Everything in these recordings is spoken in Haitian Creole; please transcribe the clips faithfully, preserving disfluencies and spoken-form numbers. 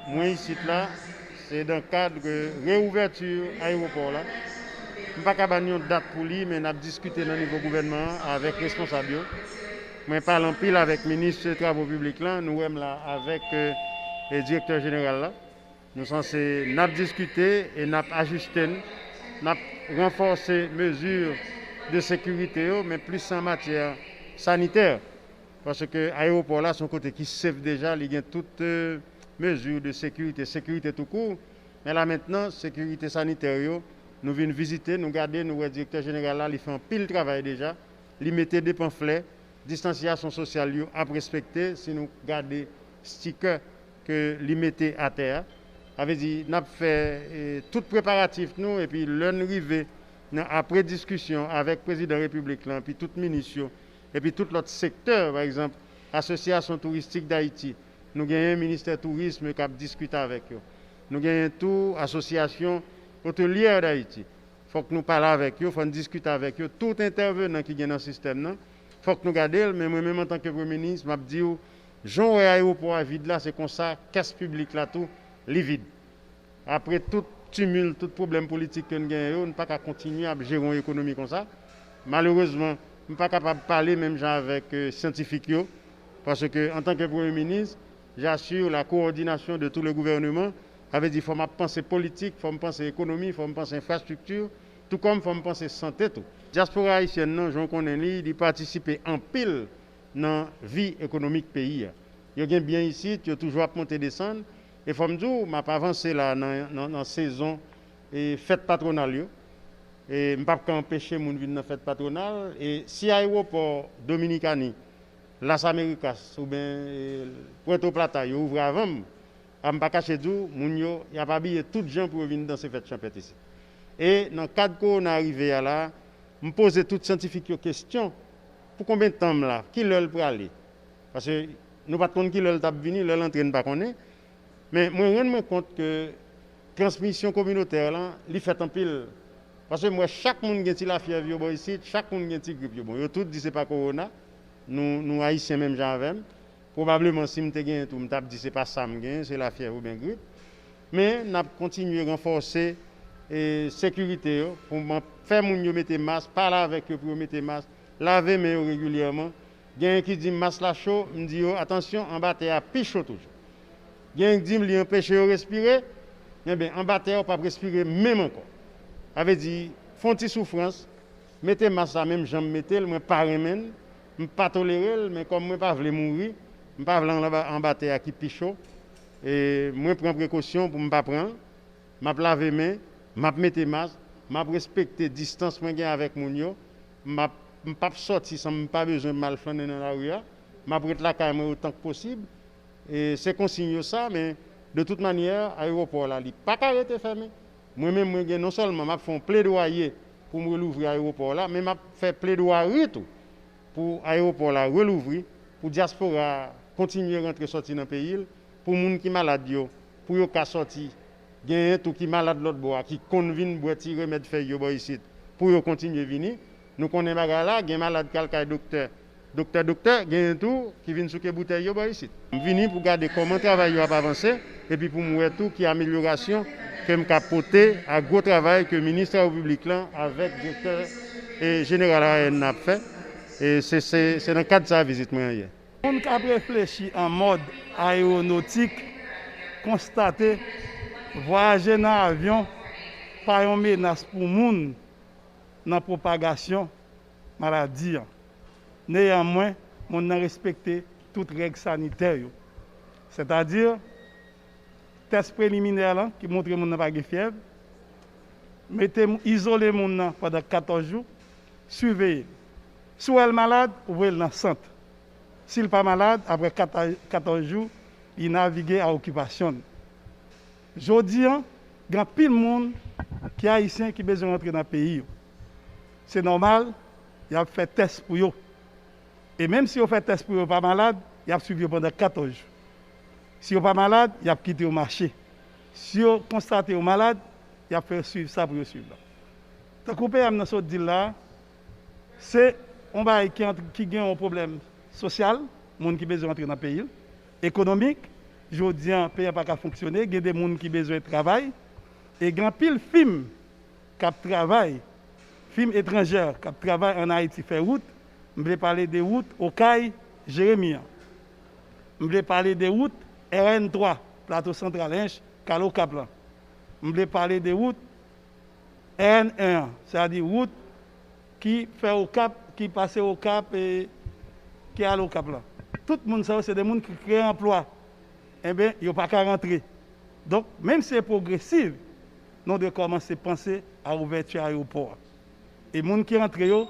Mwen isit la, se dan kad reouvèti ayewopò la. M pa ka ba n yon dat pou li, men n ap diskite nan nivo gouvènman an avèk responsab yo. Mwen pale anpil avèk minis travo piblik la, nou wè m la avèk, e, direktè jeneral la. Nou sanse n ap diskite e n ap ajiste n, n ap ranfòse mezi de sekirite yo, men plis an matyè sanitè. Paske ayewopò la se yon kote ki safe deja, li gen tout, e, mezi de sekirite, sekirite toukou. Men la mentnan, sekirite sanitè yo, nou vin vizite, nou gade, nou wè direktè jeneral la, li fè anpil travay deja. Li mete de panflè, distansyasyon sosyal yo ap respekte, si nou gade stikè ke li mete atè a. Sa vle di, n ap fè, e, tout preparatif nou, epi lè n rive nan apre diskisyon avèk prezidan repiblik lan, epi tout minis yo, epi tout lòt sektè, pa egzanp, Asosyasyon Touristik Dayiti, nou genyen ministè tourism k ap diskite avèk yo. Nou genyen tou Asosyasyon Otelyè Dayiti. Fòk nou pale avèk yo, fò n diskite avèk yo. Tout entèvenan ki gen nan sistèm nan, fòk nou gade l, men mwen menm antanke premye minis, m ap di w, jan w wè ayewopò a vid la, se konsa kès piblik la tou, li vid. Apre tout timil, tout pwoblèm politik ke n genyen yo, n pa ka kontinye ap jere yon ekonomi konsa. Malerezman, m pa kapab pale menm jan avèk, e, syantifik yo, paske antanke premye minis, j'assure la coordination de tout le gouvernement. Sa vle di, fò m ap panse politik, fò m panse ekonomi, fò m panse enfrastrikti, tou kòm fò m panse sante tou. Dyaspora ayisyèn nan, jan w konnen li, li patisipe anpil nan vi ekonomik peyi a. Yo gen byen isit, yo toujou ap monte desann, e fò m di w, m ap avanse la nan, nan, nan sezon, e, fèt patwonal yo. E m p ap ka anpeche moun vin nan fèt patwonal, e si ayewopò Dominikani, Las Americas oubyen, e, Puerto Plata, yo ouvri avan m, a, m pa kache di w, moun yo, y ap abiye tout jan pou yo vin danse fèt chanpèt isit. E nan kad kowona rive a la, m poze tout syantifik yo kesyon, pou konbyen tan m la, ki lè l prale? Paske nou pa t konn ki lè l t ap vini, lè l antre n pa konnen. Men mwen rann mwen kont ke transmisyon kominotè lan, li fèt anpil. Paske m wè chak moun gen ti lafyèv yo bò isit, chak moun gen ti grip yo. Bon, yo tout di se pa kowona. Nou, nou ayisyen menm jan avè m. Pwobableman, si m te genyen tou, m t ap di se pa sa m genyen, se lafyèv oubyen grip. Men, n ap kontinye ranfòse, e, sekirite yo pou m fè moun yo mete mas, pale avèk yo pou yo mete mas, lave men yo regilyèman. Genyen ki di m mas la cho, m di yo, atansyon, anba tè a pi cho toujou. Genyen ki di m li anpeche yo respire, enben, anba tè a ou p ap respire menm ankò. Sa vle di, fè yon ti soufrans, mete mas la menm jan m mete l, mwen pa renmen l, m pa tolere l, men kòm mwen pa vle mouri, m pa vle anba, anba tè a ki pi cho, e mwen pran prekosyon pou m pa pran l. M ap lave men, m ap mete mas, m ap respekte distans mwen gen avèk moun yo, m ap, m p ap sòti san m pa bezwen m al flannen nan lari a, m ap ret lakay mwen otan k posib. E se konsiy yo sa, men de tout manyè, ayewopò la, li pa ka rete fèmen. Mwen menm, mwen gen, non sèlman m ap fè yon pledwaye pou m relouvri ayewopò la, men m ap fè pledwari tou pou ayewopò la relouvri, pou dyaspora a kontinye rantre sòti nan peyi l, pou moun ki malad yo, pou yo ka sòti. Genyen tou ki malad lòt bò a, ki konn vin bwè ti remèd fèy yo bò isit, pou yo kontinye vini. Nou konnen bagay la, gen malad k al kay doktè, doktè, doktè, genyen tou ki vin souke boutèy yo bò isit. M vini pou gade kòman travay yo ap avanse, epi pou m wè tou ki amelyorasyon ke m ka pote a gwo travay ke minis travo piblik lan avèk direktè, e, jeneral A R N nan ap fè. E se, se, se nan kad sa a vizit mwen an yè. Moun k ap reflechi an mòd ayewonotik konstate vwayaje nan avyon pa yon menas pou moun nan pwopagasyon maladi an. Neyanmwen, moun nan respekte tout règ sanitè yo. Sètadi, tès preliminè lan ki montre moun nan pa gen fyèv, mete, izole moun nan pandan katòz jou, siveye l. Si w wè l malad, ou voye l nan sant. Si l pa malad, apre katòz jou, li navige a okipasyon l. Jodi an, gen anpil moun ki ayisyen ki bezwen rantre nan peyi yo. Se nòmal, y ap fè tès pou yo. E menm si yo fè tès pou yo pa malad, y ap swiv yo pandan katòz jou. Si yo pa malad, y ap kite yo mache. Si yo konstate yo malad, y ap fè yo swiv sa pou yo swiv la. Tankou P M nan sot di l la, se yon bagay ki ant, ki gen yon pwoblèm sosyal, moun ki bezwen antre nan peyi l, ekonomik, Jodi a, peyi a pa ka fonksyone, gen de moun ki bezwen travay, e gen anpil fim k ap travay, fim etranjè k ap travay ann Ayiti fè wout. M vle pale de wout Okay, Jeremi an. M vle pale de wout R N twa, Plato Santral, Ench, k al Okap lan. M vle pale de wout R N en an, sètadi wout ki fè Okap, ki pase Okap e ki al Okap lan. Tout moun sa yo, se de moun ki kreye anplwa. Enben, yo pa ka rantre. Donk, menm si e pwogresiv, nou dwe kòmanse panse a ouvèti ayewopò a. E moun ki rantre yo,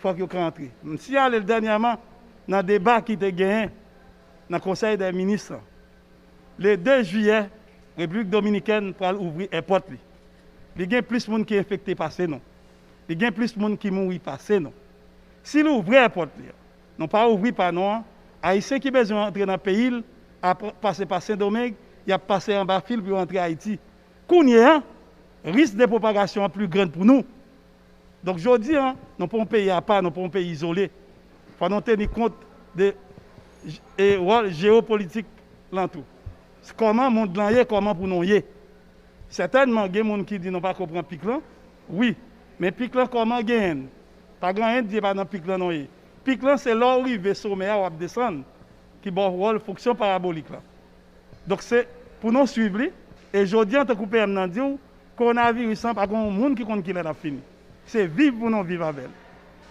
fòk yo ka rantre. M siyale l dènyèman nan deba ki te genyen nan Konsèy dè Minis lan. Le de jiyè, Repiblik Dominikèn pral ouvri èpòt li. Li gen plis moun ki enfekte pase nou. Li gen plis moun ki mouri pase nou. Si l ouvri èpòt li, nou pa ouvri pa nou an, Ayisyen ki bezwen antre nan peyi l, ap pase pa Sendomeng, y ap pase anba fil pou yo antre Ayiti. Kounye a, risk de pwopagasyon an pli grann pou nou. Donk, jodi a, nou pa yon peyi apa, nou pa yon peyi izole. Fò nou teni kont de e, wòl jewopolitik lan tou. Kòman mond lan ye, kòman pou nou ye. Sètènman, gen moun ki di nou pa konprann pik lan. Wi, men pik lan kòman genyen l? Pa gen anyen ki pa nan pik lan non ye. Pik lan se lè w rive somè a, w ap desann, ki ba w wòl fonksyon parabolik lan. Donk, se pou nou swiv li. E jodi a, tankou P M nan di w, kowonaviris lan pa gen yon moun ki konn kilè l ap fini. Se viv pou nou viv avè l.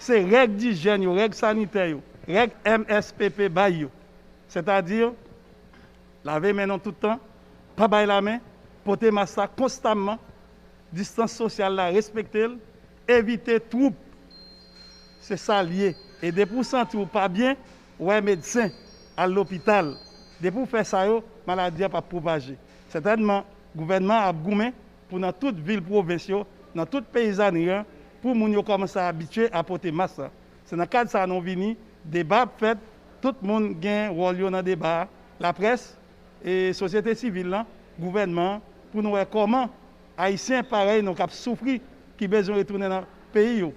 Se règ dijèn yo, règ sanitè yo, règ M S P P bay yo. Sètadi, lave men nou tout tan, pa bay lamen, pote mas la konstamman, distans sosyal la, respekte l, evite twoup. Se sa l ye. E depi w santi w pa byen, wè medsen, al lopital. Depi w fè sa yo, maladi a p ap pwopaje. Sètènman, gouvènman an ap goumen pou nan tout vil pwovens yo, nan tout peyizanri an, pou moun yo kòmanse abitye a pote mas la. Se nan kad sa a nou vini, deba ap fèt, tout moun gen wòl yo nan deba a, laprès, e sosyete sivil lan, gouvènman an, pou nou wè kòman Ayisyen parèy nou k ap soufri, ki bezwen retounen nan peyi yo.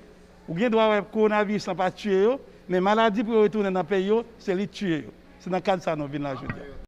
Ou gen dwa wè kowonaviris lan pa tiye yo, men maladi pou yo retounen nan peyi yo, se li k tiye yo. Se nan kad sa a nou vin la jodi a.